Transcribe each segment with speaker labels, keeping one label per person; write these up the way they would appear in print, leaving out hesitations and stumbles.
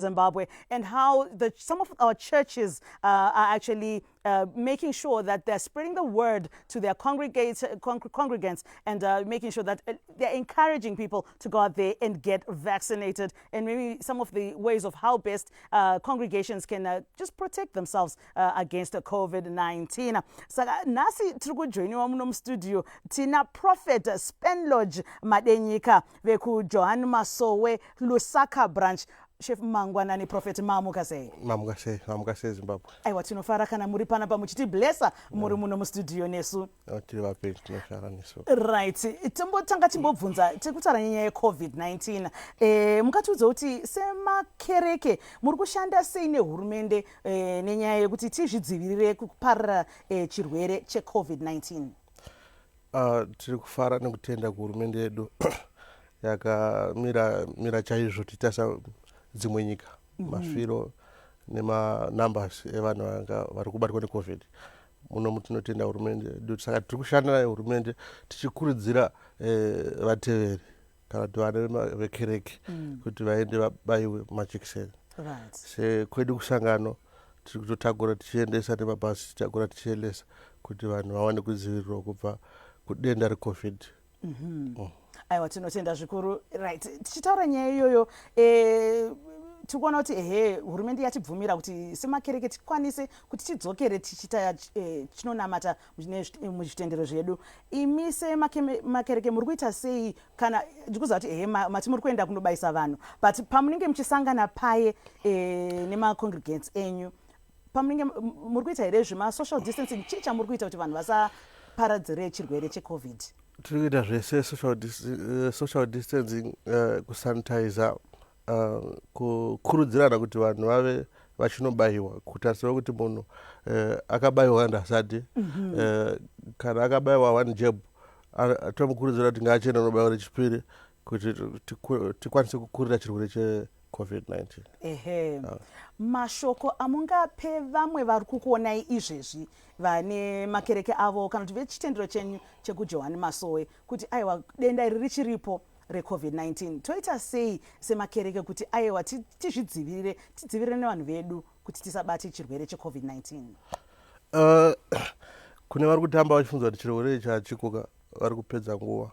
Speaker 1: Zimbabwe and how some of our churches are actually making sure that they're spreading the word to their congregants and making sure that they're encouraging people to go out there and get vaccinated, and maybe some of the ways of how best congregations can just protect themselves against COVID-19. Saka nhasi tiri kujoiniwa muno mustudio tina Prophet Spenlodge Madenyika vekuJohane Masowe Lusaka branch. Chef, mangwanani Prophet, mamuka sei?
Speaker 2: Mamuka sei, mamuka sei Zimbabwe?
Speaker 1: Aiwa, tinofara kana muri panapa muchitiblessa muri muno mustudio nesu.
Speaker 2: Oh, tiri vapenyu, tinofara nesu.
Speaker 1: Right, timbotanga timbobvunza, tiri kutaura nenyaya yeCOVID-19. Mungatiudza kuti semakereke muri kushanda sei nehurumende nenyaya yekuti tizvidzivirire kuparira chirwere cheCOVID-19?
Speaker 2: Tiri kufara nekutenda kuhurumende yedu yakamira mira chaizvo tichitarisa dzimwe nyika, mafiro nemanumbers evanhu vanga vari kubatwa neCOVID munomu. Tinotenda hurumende yedu. Saka tiri kushanda nayo hurumende tichikurudzira vateveri kana kuti vana vekereke kuti vaende vabayiwe majekiseni. Sekwedu kusangano tiri kutotakura tichiendesa nemabhasi, tichitakura tichiendesa kuti vanhu vawane kudzivirirwa kubva kudenda reCOVID.
Speaker 1: Aiwa, tinotenda zvikuru. Right, tichitaura nyaya iyoyo, tiri kuona kuti ehe, hurumende yatibvumira kuti semakereke tikwanise kuti tidzokere tichiita chinonamata muzvitendero zvedu. Imi semakereke muri kuita sei? Kana ndikuziva kuti ehe, mati muri kuenda kunobayisa vanhu, but pamunenge muchisangana paye nemacongregants enyu, pamunenge muri kuita here zvemasocial distancing? Chii chamuri kuita kuti vanhu vasaparadzire chirwere cheCOVID?
Speaker 2: Tiri kuita zvese, social distancing, kusanitizer, kukurudzirana kuti vanhu vave vachinobayiwa, kutarisira kuti munhu akabayiwa kana asati. Kana akabayiwa one jab, tomukurudzira kuti ngaachienda unobayiwa rechipiri kuti tikwanise kukurira chirwere cheCOVID-19.
Speaker 1: Ehe, mashoko amungape vamwe vari kukuonai izvezvi vane makereke avo kana kuti vechitendero chenyu chekuJohani Masowe kuti aiwa, denda iri richiripo reCOVID-19, toita sei semakereke kuti aiwa, tizvidzivirire, tidzivirire nevanhu vedu kuti tisabate chirwere cheCOVID-19?
Speaker 2: Kune vari kutamba vachifunza kuti chirwere ichi hachikoka, vari kupedza nguva.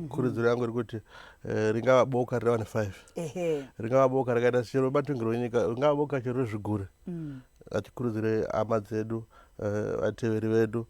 Speaker 2: Kurudziro yangu iri kuti ringava boka rine vanhu 5, ringava boka rakaita chero matongerwo enyika, ringava boka chero rezvigure, atikurudzire hama dzedu, vateveri vedu.